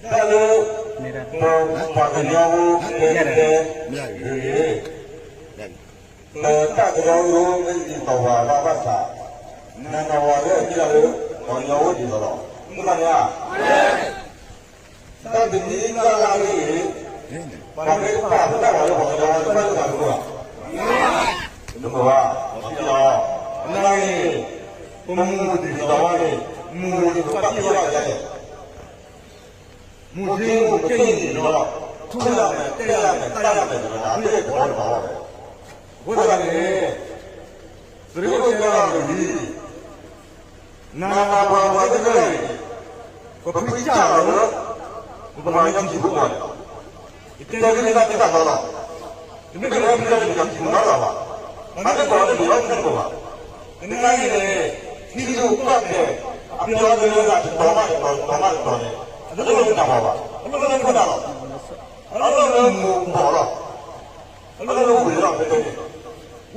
တၢ်လၢ ပပှၤကညီဖိတဲတဲဂ့ၤဂ့ၤ, ပတၢ်ကရၢကရိမ့ၢ်ဒ်သိးပှၤဘၣ်ဘၣ်ဆၣ်, နနဝၤလၢအမ့ၢ်ဒၣ်လၢ ပှၤကညီဖိဒ်သိးလီၤ. မ့ၢ်မနုၤဧါ, တၢ်တမံၤတၢ်လၢအဂ့ၤဂ့ၤ, ပှၤမ့ၢ်တပာ်ပတၢ်ဂီၤလၢပှၤကညီဖိတဖၣ်လၢပှၤကညီ, တမ့ၢ်ဘၣ်, အဃိဒီး, အနာ်ဂ့ၤန့ၣ်, ပမူဒ်သိးဝဲန့ၣ်, မူဒ်သိးပှၤဖံးဘၣ်ဒ်လဲၣ် မူထံမူပက့ၢ်န့ၣ်ဒီး, ထူၣ်လၢမဲာ် တဲလၢမဲာ် တၢ်လၢမဲာ်တဂၤ အဘ့ၣ်သဝီတဘၣ်ဘၣ်ဝဲ. အဃိသတးန့ၣ်, သုးရ့ၣ်အိၣ်ကဲလီၤလံ, နၤနၤပှၤပှၤသ့ၣ်တဖၣ်အံၤ, ပဖုကၢ်လီၤလၢ ပပှၤကညီထံဖိကီၢ်ဖိန့ၣ်လီၤ. ယတဲဒ်န့ၣ်တၢ်မ့ၢ်တၢ်တီလီၤ. တမ့ၢ်လၢပဖုကၢ်လီၤလၢပထံဖိကီၢ်ဖိဘၣ်. မ့ၢ်တကိးလၢပလီၢ်ပထံဖိဘၣ်. တနံၤအံၤန့ၣ်, ထံဒိၣ်ကီၢ်ဒိၣ်, အပျီတလၢတတီၤမးတတီၤ တတီၤမးတတီၤန့ၣ်, အတလိၣ်လၢနၤပှၤဘၣ်. အလိၣ်လၢခိၣ်နၢ်လီၤ. အလိၣ်လၢမူ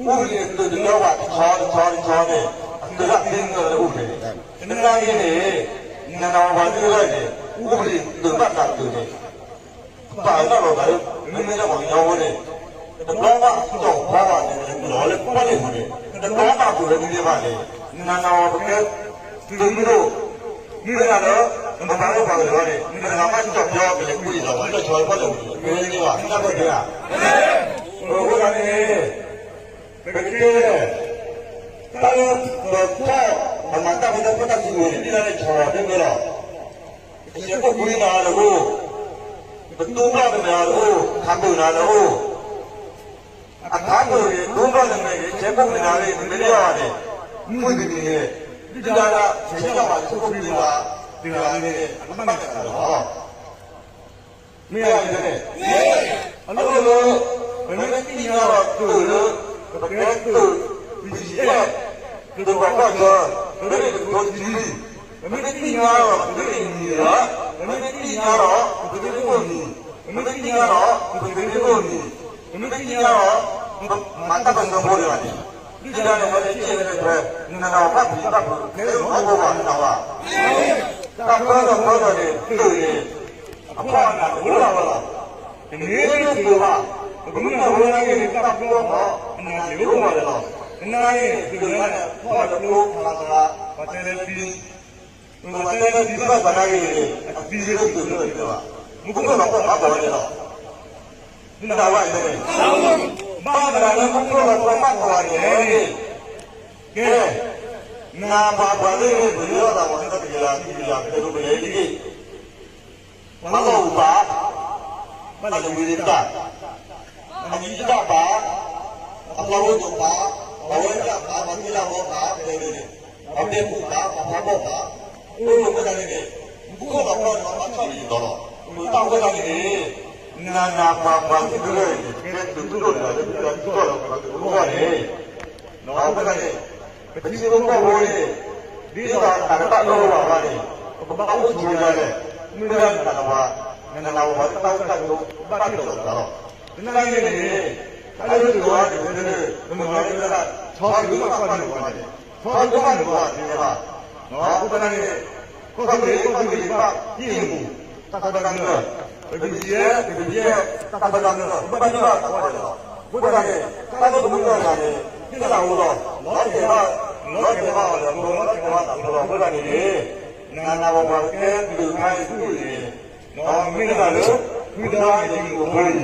ကီၢ်လီၤ. အလိၣ်လၢအိၣ်ဘှံးလီၤ ဖဲန့ၣ်, အိၣ်ဘှံးအသုးတလၢဝဲတဆီတဆီတဆီန့ၣ်, အသုးလၢအသ့န့ၢ်လၢအိၣ်ဘှံးန့ၣ်, တနံၤအံၤန့ၣ်, နနၤပှၤသ့ၣ်တဖၣ်န့ၣ်, အိၣ်ဘှံးသုးဘၣ်သးသုးန့ၣ်, ပာ်လီၤသးလၢ, မ့မ့ၢ်လၢပှၤကညီဖိန့ၣ်, တဘျီဘၣ်ကီၢ်ဖီဘၣ်န့ၣ် လီၤလၢပှၢ်န့ၣ်ပူၤန့ၣ်, တဘျီဘၣ်ပူၤလၢဒ်န့ၣ်ဘၣ်န့ၣ်, နနၤပှၤပကဲ, သုးမုၢ်ဒိၣ်, မ့ၢ်ဒၣ်လၢ, ပပာ်လၢပှၤကလုာ်အဂီၢ်န့ၣ် မတၤတဂၤဘၣ်ကစီၣ်ပျီကလဲၤကွံာ်လီၤဝဲ လၢဆီလၢဖီၣ်လဲၤဝံၤန့ၣ် မ့ၢ်န့ၣ်ဘၣ် တၢ်ဘၢၣ်ဒၢဧါ. အဃိသတးန့ၣ်, ပကတဲ, တၢ်လၢပထီၣ်, ပမၤတၢ်ဖိတၢ်ဖှိၣ်တၢ်စုကဝဲၤန့ၣ် ဒ်လဲၣ်န့ၣ် ဆီၣ်လီၤတမ့ၢ်လီၤ. ပဆဲးကိးကွံနၤလၢအိၣ်, ပတူၢ်ဘၣ်ကမဲာ်အီၤလၢအိၣ်, ခးပၢၢ်နၤလၢအိၣ်, အခးပၢၢ်ဂ့ၤ တူၢ်ဘၣ်ကမဲာ်ဂ့ၤ ဆဲးကိးကွံနၤဂ့ၤ မ့ၢ်တယီၢ်ဘၣ်န့ၣ်, မုၢ်တနံၤန့ၣ်, ဒုၣ်ဒါဒၣ်ဆဲးလီၤဘၣ်ဆဲးကိးကွံနၤ, တဂၤန့ၣ် အကဘၣ်ကစၢ်လီၤ. မ့ၢ်အန့ၣ်, အလိၣ်လၢ, ပမ့ၢ်သ့ၣ်ညါဒီးသုးလၢ, ပကဲသုး, BGF, သုးပာ်ဖှိၣ်ကၢ, သုးရ့ၣ်တကထိတဆံ, ပမ့ၢ်သ့ၣ်ညါဒီးသုးရ့ၣ်အမံၤဒီး, ပမ့ၢ်သ့ၣ်ညါဒီးသုးရ့ၣ်ခိၣ်အမံၤ, ပမ့ၢ်သ့ၣ်ညါဒီးသုးရ့ၣ်ခိၣ်အမံၤ, ပမ့ၢ်သ့ၣ်ညါဒီး, မၤတၢ်ပၢၢ်ဆၢဖိတဂၤန့ၣ်, ဒ်န့ၣ်ဝဲလၢကဲဝဲတဖၢ, နနၤပှၤဖံးတၢ်ဖုး ကဲလၢနီၢ်ခိဘၣ်နနၤဘၣ်. တၢ်ပၢၢ်ဒီးပၢၢ်ဒီးန့ၣ် သုးန့ၣ်, အဖီၣ်အနၢ်တအိၣ်လၢၤဝဲလီၤ. တမ့ၢ်လၢသုးဘၣ်, ပကမ့ၢ်ဝဲဒၣ်န့ၣ် တၢ်ပၢၢ်ဒီးအနၢ်တအိၣ်မးလၢၤလီၤ. တနံၤအံၤန့ၣ် သုးလၢန့ၣ်ဖီၣ်လၢကျိဖးသရၣ်, ပှၤတဲလၢသံ ပှၤတဲလၢသံဘၣ်သနာ်က့န့ၣ် အသံလၢသုးလၢန့ၣ်ဘၣ်, မူခိၣ်လီၤပှီၢ်မၤကီၤဝဲန့ၣ်လီၤ. နတၢ်ဝဲန့ၣ်, ဘၣ်သနာ်လၢမူခိၣ်လီၤပှီၢ်မၤကီၤဝဲန့ၣ်, ကဲ, နၤပှၤပှၤသ့ၣ်တဖၣ် ပယီၤသးပှၤသ့ၣ်တဖၣ် ပယီၤသးပှၤသ့ၣ်တဖၣ် ပယီၤသးပှၤသ့ၣ်တဖၣ် ပှၤလီၢ်အိၣ်ပာ်, ဘၣ်လၢဝံၤတၢ်, အမံၤတၢ်ပာ်, အပှၤအိၣ်သိးပာ်, ပှၤဝဲဒၣ်ပာ်, ပှၤသ့ၣ်တၢ်ဘီပာ်, ပှၤတဲပူၤပာ်, ပှၤဖးဘီၣ်ပာ်, အိၣ်လၢအဃိသတးန့ၣ်, မူခိၣ်လီၤပှီၢ်န့ၣ် ဘၣ်ဆီၣ်လီၤယံၤဒီးလီၤ. အဃိသတးန့ၣ်, နၤနၤပှၤပှၤသ့ၣ်တဖၣ်န့ၣ် ကဲသုးမုၢ်ဒိၣ်တဂၤလၢသုးကီၢ်လီၤပှီၢ်သ့ၣ်တဖၣ်န့ၣ် အဃိသတးန့ၣ်, ပထံဖိကီၢ်ဖိန့ၣ်, ဒ်သိးတၢ်ကဘၣ်အိၣ်လၢပှၤဘၣ်န့ၣ်, ပကဘၣ်အိၣ်ဆိးဒ်လဲၣ်, မ့ၢ်ဒၣ်နၤပှၤ, နနၤပှၤပှၤသ့ၣ်တဖၣ် တၢ်အိၣ်ဖှိၣ်ဘၣ်တ့ၢ်လီၤပသးလီၤ. တနံၤအံၤန့ၣ်, တၢ်လၢသုးဝဲတဖုန့ၣ် ပမၤလၢဒၣ်, ထီဒိၣ်မးကီၢ်န့ၣ်ပှၤန့ၣ်, ထီဒိၣ်မးန့ၣ်ပှၤန့ၣ်ဘၣ်, အဃိသတးန့ၣ်, ကီၢ်သူလ့ၤ ကီၢ်သူလ့ၤဘၣ်ဟံၣ်မူၤ, တၢ်ခွဲးတၢ်ယာ်, ပဘံၣ်ယဲၢ် ပဘံၣ်ယဲၢ် တၢ်ခွဲးတၢ်ယာ် ဘၣ်ဒိၣ်ဘၣ်ထီဒဲးလီၤ. အဃိသတးန့ၣ်, တၢ်လၢပမုၢ်လၢ်တဂၤန့ၣ်, ဟ့ၣ်သးအိၣ်လီၤ, လီၤတဲာ်ဘၣ်, လီၤတဲာ်ဘၣ်အီၤလၢအဖိ, လီၤတဲာ်ဘၣ်သးဖိလီၤ. အ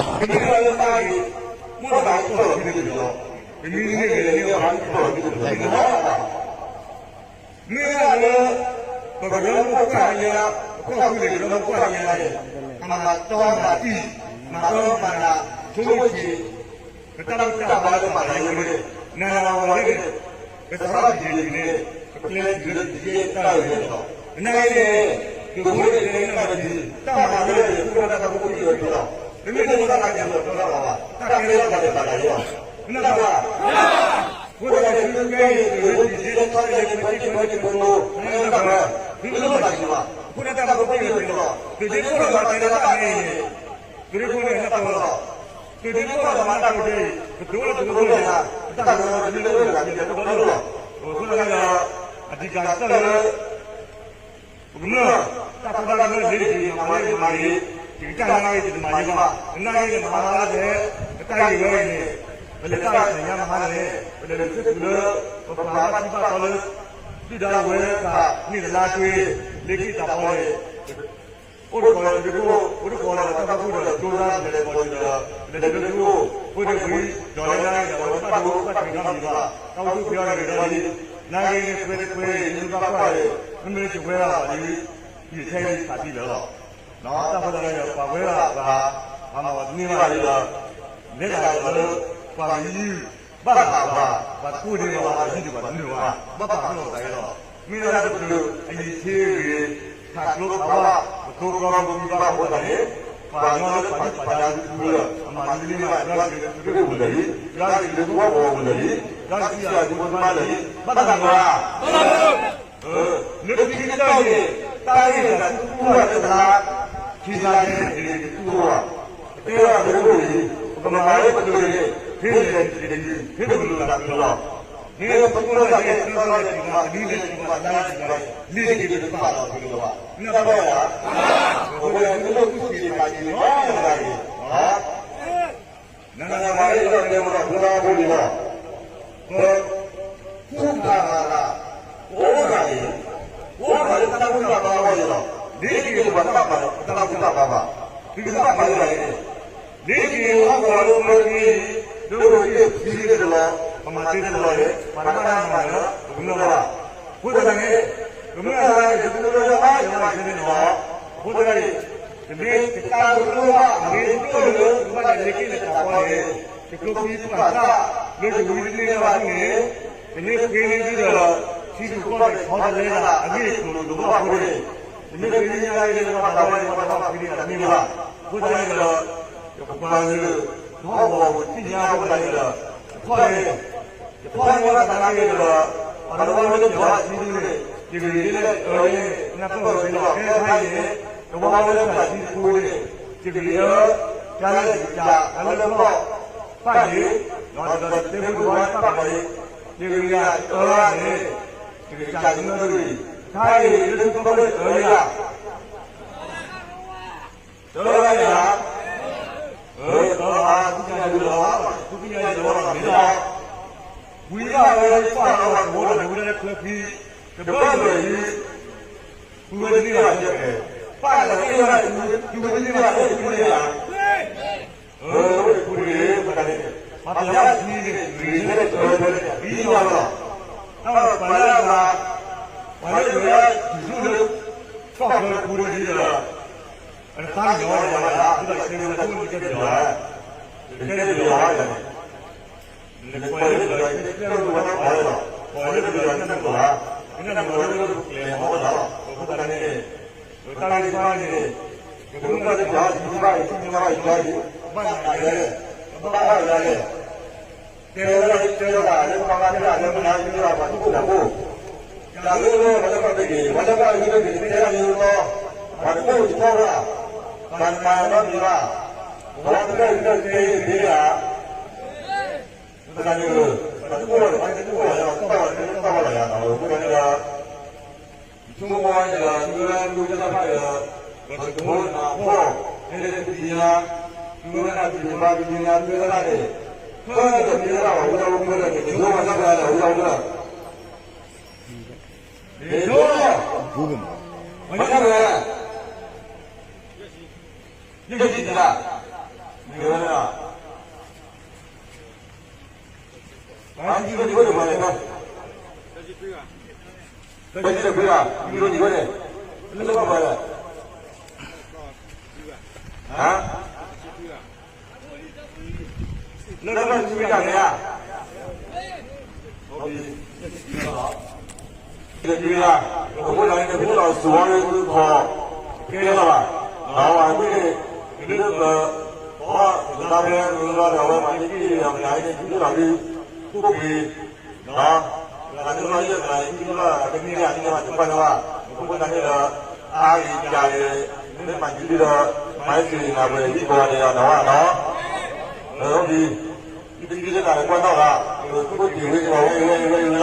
ဃိသတးန့ၣ်န့ၣ်, နၤနၤပှၤပှၤကဲသုးခါအံၤ သုးန့ၣ်, မ့ၢ်တၢ်လၢ, ဖုသရၣ်န့ၣ် ယအိၣ်ဖိအံၤ, မ့ၢ်တၢ်လၢတၢ်အံၤ, မ့ၢ်တၢ်လၢကီၢ်လီၤဖုသ့ၣ်လီၤ, ပမ့ၢ်န့ၢ်ဂ့ၤန့ၣ် မ့ၢ်တၢ်လၢ, မ့ၢ်တၢ်လၢ, ပကရၢမိၢ်ပှၢ်ညါ, ပကီၢ်သူလ့ၤကရၢမိၢ်ပှၢ်ညါန့ၣ်, မၤတီမၤတံၢ်, မၤအၢမၤနး, ဆိကမိၣ်ဆံး ပတၢ်ဘူၣ်တၢ်ဘါလၢမၤနၤယဲၢ်ဝဲန့ၣ်, နၤနၤဝဲန့ၣ်, ပသရၣ်ပတံၤန့ၣ်, ပကျဲတုၤလၢတယဲၢ်တၢ်အံၤန့ၣ်လီၤ. သနာ်က့န့ၣ်, သုးဖိန့ၣ်တဲနၢ်ပတံၤ, တၢ်မၤလၢယခိၣ်နၢ်တၢ်ဖိကိးဒံၣ်ဝဲဒၣ်လီၤ. တမ့ၢ်လၢတၢ်ကဲထီၣ်တၢ်ဘၣ်ဘၣ်, တၢ်ကဲထီၣ်တၢ်ဒဲးဘးတၢ်ယဲၢ်လီၤ. မ့ၢ်နၢ်ပၢၢ် အဃိသတးန့ၣ် သုးကဲအံၤ သုးဖိတံၤသကိး တၢ်လဲၤန့ၣ် ဖဲတံၢ်ဖဲတံၢ်ဖိဖိ, နၢ်ပၢၢ်, သုတလိၣ်ဘၣ်ယံၤဘၣ်, အဃိန့ၣ်တၢ်ဖိကိးဒံၣ်ဝဲဒၣ်လီၤ. သုးဒ့ခိၣ်လီၤမၤတဲလၢတၢ်န့ၣ်အံၤန့ၣ်, သုးဒ့ခိၣ်န့ၣ်နၢ်ပၢၢ်လီၤ. သုးဒ့ခိၣ်လီၤမၤတၢ်ဖိတဲအံၤ ပတုၤလၢသုးဖိန့ၣ်, တၢ်ကရၢတမ့ၢ်လၢတဂၤတဂၤတဘျီလၢၤလီၤ. အဃိသတးန့ၣ်ဒီး, အဓိကတၢ်လၢ ပကမျၢၢ် တၢ်ဖီလာ်ကမျၢၢ်လ့ၤတက့ၤ မၤလၢမၤဂ့ၤ, ယကတၢ်နာ်ဂ့ၤ ယတမၤယဲဘၣ်, နနာ်ဂ့ၤန့ၣ် မၤဟါလၢလဲၣ်, နတၢ်ဂ့ၤဝဲအံၤန့ၣ်, ပလဲၤတၢ်ဆဲးညါမဟါန့ၣ်, ပလဲၤလၢထံပူၤလၢ ပပှၤဘၣ်ထံဘၣ်ကီလၢ ဒုၣ်ဒါဝဲတဖၣ်န့ၣ် တလါကွ့ လ့ၤက့ၤတၢ်ဖီန့ၣ် အိၣ်တကိးလၢသုးခိၣ် အိၣ်တကိးလၢတၢ်ဘၣ်ဖှိၣ်ဒီး ကၠိသးပလဲၤပိာ်ဒီး ပလဲၤတုၤလၢသုးခိၣ် အိၣ်တပှၤ ဒီးလၢနၢ်ဂ့ၤဒီး ဝဲတဘၣ်ဒိဘၣ်ထံးနီတမံၤဘၣ်, တၢ်အိၣ်ဆူၣ်အိၣ်ချ့အီၤန့ၣ် ကဒီးလံ, နၢ်ဂ့ၤန့ၣ် ကွဲတကွဲ မ့ၢ်ဘၣ်ကွၢ်န့ၣ် မ့မ့ၢ်လၢကဝဲဒၣ်ပှၤလံ ယထဲယသးဒ်လၢလီၤ. တၢ်ဖီလာ်န့ၣ်ဒီး ပှၤဝဲဒၣ်ပှၤ ပှၤမၤပှၤတန့ၢ်ဘၣ်လံဒီး လဲၤတၢ်လီၤလၢ ပှၤကယုၢ် ဘၣ်သးပှၤ ပှၤတကိၢ်န့ၢ်ဘၣ် ပှၤယုၢ်ဒံးပှၤတန့ၢ်ဘၣ် ဘၣ်ပာ်ဖှိၣ်လီၤပသးအံၤလီၤ. မ့ၢ်ဒၣ်တကလုာ်အယံၤထံဂ့ၤ ခးကျိခးဝါ ပသိကျီဖိသံဘၣ်အဃိသတးန့ၣ် ပှၤကညီလၢပှၤဒုၣ်ပှၤဒါဒုးပူၤလၢ အမၤဒုးလံမး ယွၤက့ၤလၢသုးရ့ၣ်ပူၤလၢာ်လံ, ယွၤက့ၤလၢသုးဝီပူၤလၢာ်လံ, ယွၤက့ၤလၢသုးဖိသံဘၣ်လၢာ်လံ, ဘၣ်သးပှၤ လၢခံကတၢၢ်န့ၣ် တၢ်ဂ့ၢ်တၢ်သံကွၢ်တလါ ခံလါန့ၣ် ယက့ၤကတူၢ်အီၤဘၣ်, ပတဲဘၣ်ဖဲတဘိအံၤ ပကမၤလၢပကလုာ်န့ၣ် ဖဲလဲၣ်တက့ၤ ဖဲတကလုာ်တၢ်ကလုာ်လီၤ. မ့ၢ်ပကမၤလၢပကလုာ်န့ၣ် တနံၤလဲၣ်တက့ၤ တနံၤလဲၣ်တက့ၤ လံတက့ၤတကပၤလီၤတကလုာ်လီၤဘၣ်. နၢ်ပၢၢ်ယၤ ပဝဲဒၣ်သုးခိၣ်စ့ၣ်ပာ်စ့ၣ်နီၤတဂၤအံၤ နၤနၤမၤလၢယလီၤတဲာ်မၤလီၤဖိလါဖိန့ၣ်လီၤ. ပ ထူၣ်ဖးဂၤဂၤ ပအိၣ်ဂၤအံၤ ပအိၣ်ဂၤလၢတၢ်ဘူၣ်တၢ်ဘါအဂီၢ်န့ၣ်လီၤ. လ့ၤတက့ၤပှၤတဘၣ်ပာ်လၢတၢ်ဘူၣ်တၢ်ဘါဘၣ်. သုတဘၣ်ပာ်လၢဂၤန့ၣ် လ့ၤတက့ၤဟီၣ်ကဝီၤလၢပှၤက့ၤ ဒိၣ်ဒိၣ်က့ၤဖံးက့ၤတလီၤ ပမၤသ့တလီၤန့ၣ် ပှၤတဘၣ်မၤလၢပကမျၢၢ်ဘၣ်. အဃိသတးန့ၣ် ကမျၢၢ်တဂၤန့ၣ် ကသူလၢယါဘၣ်ယါဘၣ်ယါန့ၣ်လီၤ. အဃိသတးန့ၣ် တမ့ၢ်တၢ်ကရၢဘၣ်အဂ့ၤကတၢၢ်လၢ ကဘၣ်လဲၤလ့ၤက့ၤလၢတၢ်ဖီန့ၣ် တကျိဖံးပှၢ်သၣ် လၢယဝံတန့ၢ်ဘၣ်အဃိန့ၣ် တမ့ၢ်ဃ့န့ၢ်သုဒီးထံကီၢ်ဒီးထီတလဲသးအဂ့ၢ်အကျိၤတဘၣ်အဃိန့ၣ် တမ့ၢ်ဃ့န့ၢ်အဂ့ၢ်လၢပှၤတၢ်ဝဲန့ၣ် ပှၤတၢ်ဘၣ်ဃ့န့ၢ်အတမ့ၢ်ဘၣ်. အဃိသတးန့ၣ်ဒီး ယပှၤကလုာ် ထီၣ်ဂီၤပူၤထံၣ်ညါအဃိသတးန့ၣ်ဒီး ယဖီၣ်န့ၣ် ယဖီၣ်န့ၢ်ဝဲဒၣ်သနာ်က့န့ၣ်ဒီး ပှၤတဝီဝဲလၢပျၢၤထံဒုန့ၣ် ယဂ့ၤလၢအၢန့ၣ် နၢ်ပၢၢ်ဝဲသ့လီၤ. ဖဲခါအံၤန့ၣ် တဝီဝဲလၢပျၢၤထံတခူန့ၣ် ယဂ့ၤအၢ တၢ်လၢယကစၢ် တၢ်လၢဘျီၣ် ပၢ်ယ့ၤ ဒီးတတဲဖိတဝီပၢ်ပၢ်ယ့ၤ ယဂ့ၤယၤအၢန့ၣ် ယကစၢ်ကမၢဒိအံၤ ခါအံၤလၢသုကီၢ်ဖိအၢယၤ တၢ်လၢယၤ အၢ တၢ်လၢယၤ သုကညးဒုးလီၤ သုကညးဒုးလီၤ မ့ၢ်လီၤ ဝံၤဘၣ်ဝဲလၢယပၢ်လီၤဝဲတဝီဒီး န့ၣ်ဝဲဒၣ်လၢချၢဖံ တဘၢၣ်လၢၤအံၤ သုဝဲတန့ၢ်ဘၣ်ယဲၢ် ပၢ်လၢက့ၤဝဲ သုဝဲတန့ၢ်ဘၣ် သုဝဲတန့ၢ်ဘၣ် အၢ ဝဲတခူတဂ့ၤ မတၤန့ၣ် ပှၤပျၢၤထံန့ၣ် ဂ့ၤထဲလဲၣ်တၢ်ဝဲတၢ်န့ၣ် ဒ်ညီလီၤ တၢ်ပှၤလၢအဂၤ ပှၤလၢအဂၤ ထူၣ်ဆူၣ်လၢ ကီၢ်ချၢတခူတဂ့ၤဒီး အတသါကညီၤဝဲဒၣ် သုတၢ်ကဲဝဲဒၣ်တအိၣ်လၢကဲပယီၤဧါ ကဲပယီၤဧါ နကွၢ်လၢပယီၤန့ၣ် တၢ်ပဝဲလီၤ ကွၢ်လၢပယီၤန့ၣ်တၢ်ပဝဲလီၤ ကနၣ်နဝဲလၢပကျဲၤမီၤဝဲလီၤ အဃိသတးန့ၣ် တၢ်ဂ့ၢ်တဖၣ်န့ၣ် ကမ့ၢ်ကီၢ်လၢပယီၤ ထံတဖၣ်အံၤထံတဖၣ်အံၤ ဘၣ်နၤယၤလဲၣ် ဘၣ်အါယၤလဲၣ် တဲဝဲဒၣ်တဲဝဲဒၣ်လၢပှၤဂၤတဂၤလၢပနါယုလၢပှၤသူခိၣ်တၢ်ခိၣ် တၢ်လၢလၢပှၤလၢပှၤတဂ့ၤ ပှၤလၢပှၤယုလၢပှၤတတဲတၢ်လၢလီၤ ပှၤတအိၣ်တခီဘၣ် ပှၤတမၤနီတမံၤဘၣ် ပှၤတဂၤအံၤတၢ်တဲယံၤတဂ့ၤဧါ ပသးန့ၣ် ပှၤတအိၣ်ဘၣ်ဒီးပှၤတအိၣ်ဘၣ်ဒီး ပှၤတအိၣ်ဘၣ်လၢယၤနီၤ အဃိသတးန့ၣ်ဒီး ယဆိကမိၣ်ဝဲန့ၣ်ဒီး သုဝဲမူတၢ်တဖၣ်ဒီး ပသကိးနၢ်ဖှီၣ် ဟဲလၢသုသ့ၣ်ညါ သုဝဲဒၣ်သ့ၣ်ညါ သုသ့ၣ်ညါ သုဝဲဒၣ်န့ၣ် ဖဲဒီးသ့ၣ်ညါဝဲဒၣ်ဝဲဒၣ်ဝဲဒၣ်န့ၣ် ယိဝဲဒၣ်ဝဲဒၣ်ဝဲဒၣ်ဝဲဒၣ် ယိ မ့ၢ်ဒၣ်ဝဲ ယဲၢ်ဆံတဂၤ မ့ၢ်ဝဲဒၣ် ပှၤဟံးန့ၢ်ဝဲဒၣ်ပှၤလဲၣ်နီၤ သၢဆံတၢ ယိယိဝဲန့ၣ် လၢဘၣ်ပှၤလဲၣ် ဟါ လၢဘၣ်တဆံတၢန့ၣ်ဧါ တၢ်ဒုးလၢ အဃိသတးန့ၣ်တဖုလီၤစိၤဝဲလၢသုခီၣ် ကဲလီၤဘၣ် ဒီးအဝဲသ့ၣ် လၢပ ပှၤသးဖဲမုၢ်လီၤဒီးအဝဲမၤန့ၢ်က့ၤဒီးမနုၤန့ၣ် ဒုးလီၤဒုး ခိၣ်ပှ့ၤ ဒီး တဂၤလၢလီၤယဲၢ်တဂၤအံၤ ဒုးလီၤတမ့ၢ်အန့ၣ်ဘၣ်တပှၢ်န့ၣ်ဘၣ် အဃိသတးန့ၣ်ဒီး အါဂ့ၤကၢ်ဂ့ၤ မ့ၢ်မၤဒုးဒုးဒီး မၤဟဲက့ၤနၤပှဲၤဟံၣ်ကိးဂၤဒဲးဒီး နဝဲနီၤ လၢဟီၣ်ဘံ ယတံၤတဂၤလၢကွၢ်နီၣ်ဂၤ သုးခိၣ်တ့ၢ်ဝဲက့ၤဝဲဝဲဝဲဝဲလီၤ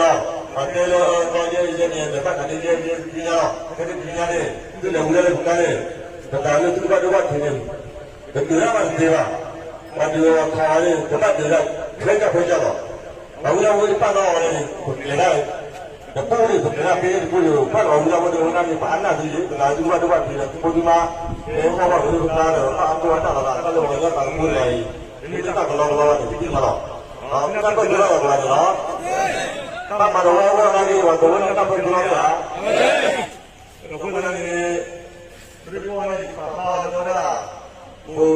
ပှၤတဲလၢအီၤယဲယဲန့ၣ် ဒီးဘၣ်သးန့ၣ်ယဲယဲတသ့ၣ်ညါလီၤ. ဖဲန့ၣ်တသ့ၣ်ညါန့ၣ် သုလဲၤဝံၤလၢလၢပူၤတၢ်န့ၣ် ပသးလၢသုကဘၣ်ဒိဘၣ်ထံးန့ၣ် တတုၤဒၣ်ဘၣ်တသ့ဘၣ်. ပှၤဒုးအီၤထီၣ်ဝဲန့ၣ် ပဘၣ်ဒုးဒၣ် ခွဲကၢ်ခွဲကၢ်လီၤ. ပှၤဝံၤလၢဝဲတပာ်နီၣ်အီၤန့ၣ် ပကလဲၤဒၣ် တပူၤန့ၣ် ပကလဲၤဒၣ်ဖဲတပူၤန့ၣ် ပာ်လီၤဝံၤလၢဝဲန့ၣ် ဝဲဒၣ်န့ၣ် ပအါနၢ်သုယံၤ ပသးသုကဘၣ်ဒိဘၣ်ထံးဒီးသုဖိသုမါ ကဲအီၣ်ဘၣ်ဝဲလၢပမါဒီး ဘၣ်အီၣ်ဘၣ်တၢ်လီၤသး တၢ်လၢပှၤကညီသးသမူတဂၤအံၤ မ့ၢ်တၢ်ကလီကလီဘၣ်န့ၣ် သုသ့ၣ်ညါလီၤ. တၢ်ဘၣ်ကလီဘၣ်န့ၣ်လီၤ. တၢ်မၤတဝီအဂီၢ်နာ်က့ ပှၤကဝဲလၢတၢ်ဘၣ်ကလီဘၣ် အဃိသတးန့ၣ် ပရ့ပီၢ်န့ၣ် ပာ်ဖျါအီၤ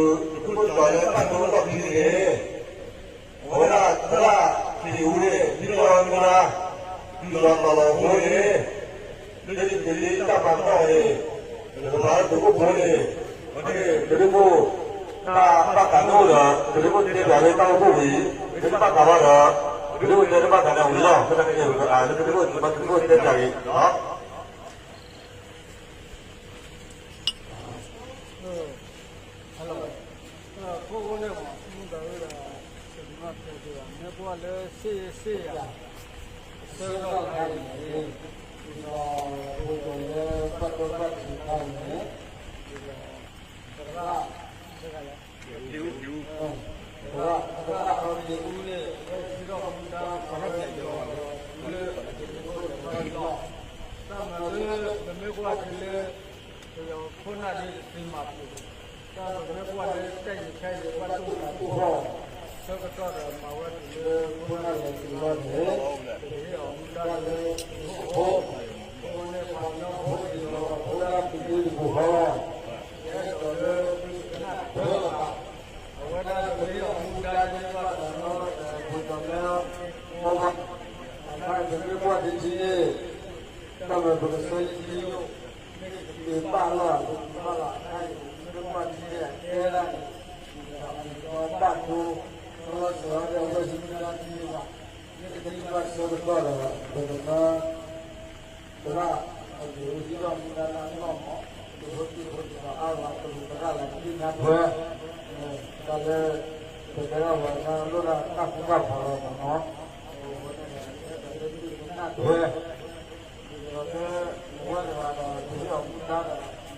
လၢဝဲဒၣ် ပသုးခိၣ်ကျၢၢ်လၢတၢ်ဒိတၢ်ဖံးန့ၣ် အဝဲဒၣ်သရၣ်ဖံးအူန့ၣ် ဒ်သိးမူဒါ ဒုးလီၤတီၤလီၤဖိန့ၣ် လၢယက့ၤလၢတၢ်ပာ်ဖျါအီၤန့ၣ် ပကပာ်လၢသုးခိၣ်ဖိန့ၣ် ပဒိၣ်ခိၣ် တၢ်ဘၣ်သးန့ၣ်အိၣ်ဒီး ပဒိၣ်ခိၣ်တဲပၠးလၢတၢ်အိၣ်ဖှိၣ်ဝံၤ ပဒိၣ်ဘၣ်သးဘၣ်ဒီး ပဒိၣ်တဲတဘၣ်သးန့ၣ်ဝံၤလီၤ. အဃိသတးန့ၣ် ပကပာ်လၢပဒိၣ်ခိၣ်တဲပၠးက့ၤ အဃိန့ၣ် မူဒါဝဲဒၣ် ပကမၤဖျဲးက့ၤဘၣ် မ့ၢ်ကွၢ်လၢစ့စ့ယၤ အဆၢကတီၢ်ခါအံၤန့ၣ် ဒီးပဝဲဒၣ်လၢပှၤကညီဘၣ်ထံးခါအံၤန့ၣ် ဒီး သရၣ် သရၣ် သရၣ်အီၤက့ၤအူန့ၣ် ဟဲစံးထီၣ်မူဒါ လၢအက့ၤလၢခိၣ်လၢလီၢ် တၢ်မၤလၢ ပမ့ၢ်ကွၢ်က့ၤလၢ ပယီၤခိၣ်နၢ်ဒ်တသ့မၤပူၤ တၢ်ပမ့ၢ်ကွၢ်လၢတၢ်ယံၤခဲအံၤ ဘၣ်တူၢ်သးတူၢ်ဃီၣ် ဆၢကတီၢ်ဒီးမၤဝဲတုၤလၢခိၣ်နၢ်လဲၤတုၤလီၤန့ၣ် ပကဟ့ၣ်အီၤမူဒါလၢ အဃိ အဃိန့ၣ် ပှၤကညီဖိအံၤဒီး အဖိဒၣ်ပူၤဒ့တပူၤဃီလီၤ ယအဲၣ်ဒိးလၢ နၢ်ပၢၢ်ဘၣ် အဝဲဒၣ်ပကဟ့ၣ်အီၤမူဒါဒ်ဘၣ်ဒီး ပှၤကညီဖိ အတၢ်ပမ့ၢ်ကွၢ်ဒ်ထံန့ၣ် တၢ်မၤပကဆၢယံာ်ယံာ် မ့ၢ်ကက့ၤဘၣ်လီၤ ပကဘၣ်လီၤ အတၢ်အံၤ မ့ၢ်ကွၢ်ထံန့ၣ် အကဲဒၣ်န့ၣ် ပကဘၣ်ဒိ လီၤစၢၤအီၤဒီး အဝဲဟံးမူဒါထံန့ၣ်ဘၣ် မ့ၢ်ကသံဘၣ်ဆၢကတီၢ်ဒီး ပကမၤ သရၣ် အက့ၤဟံးထီၣ်မူဒါလၢအလီၢ်မး ပဖိသံၣ်ဖိတဖၣ်အါဂၤ ပကသရၣ်လၢကဒုၣ်နၢ်ပၢၢ် တၢ်လၢ ပသရၣ်ဝဲဒၣ်လိၣ်ဒၣ်တၢ်ဃူတၢ်ဖိးလီၤမးနီၤ ပကဒုၣ်နၢ်ပၢၢ် ဒီးလၢ ပဝဲတဂၤဒီး ပဟ့ၣ်အီၤမူဒါဒီး မၤပဟ့ၣ်အီၤမူဒါအံၤ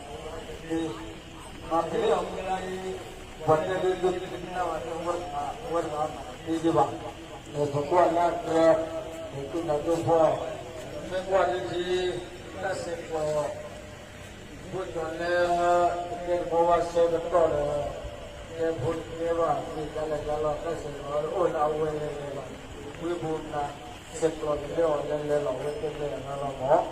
ပှၤတဲလၢဒိကနၣ်ဝဲ ပဝဲတဂၤ ပဝဲတဂၤမၤတသ့ဒံးဘၣ် ပကွၢ်လၢအကြၢး ပတူၢ်နၢ်ဒိၣ်ဖီ မ့ၢ်ကွၢ်လၢထံ တၢ်ဆဲးကျိး ဃိကီၤလၢ ပတဲတဘီဘၣ်ဆၢကတီၢ်ဒီး တဲဖိတကဲဘၣ် မ့ၢ်ကလဲၤကလီၤ တၢ်ဆဲးကျိးအိၣ်လၢအဝဲလဲၤလဲၤဘၣ် ဝံပူၤနၤ ဆဲးကျိးတလဲအီၤလဲၤလဲၤလီၤ ဝဲတဲလဲၤအနါလီၤမး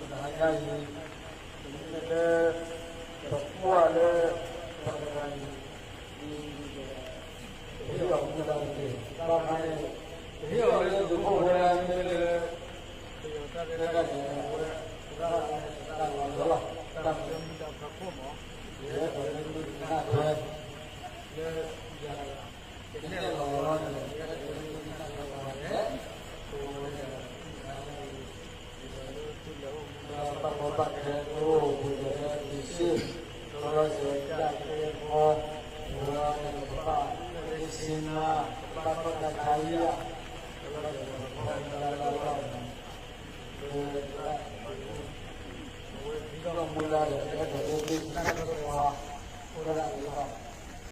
တဟါညါအံၤ မ့ၢ်လၢ ပကွၢ်လၢ ပှၤတဂၤအံၤ ပဟ့ၣ်အီၤမူဒါတက့ၢ် ဘၣ်မၤန့ၣ် ပဟ့ၣ်အီၤလၢသုးခိၣ်ဖိလၢမ့ၢ်လၢ ပယီၤတၢ်ရဲၣ်တၢ်ကျဲၤန့ၣ် အဝဲ သရၣ်လၢတၢ်လီၤလီၤ တၢ်မၤလၢမူဒါဖးခိၣ်မး ယအဲၣ်ဒိးလၢသုကနၢ်ထွဲ လၢယၤ ကနဲၣ်လီၤလီၤန့ၣ် ယအဲၣ်ဒိးလၢသုကနၢ်ထွဲလီၤန့ၣ် ပဝဲ လၢသုလဲၤအိၣ်မူဒါဘၣ်ကီဘၣ်ခဲ တအိၣ်ပူၤဒီးလၢသုစ့ၢ် လီၤစၢၤတၢ်ကဲကီ ပဝဲန့ၣ်ပဘၣ်လၢစ့နါ ပဘၣ်ထီၣ်တၢ်ခါအံၤဧါ လီၤစၢၤပဖီမူဒါလၢအလီၢ်န့ၣ် လၢ အဝဲထံၣ်ထီၣ်မူဒါဒီး အဲၣ်ဒိးလၢသုကနၢ်ထွဲပှၤ အိၣ်ဒၣ်အံၤလီၤ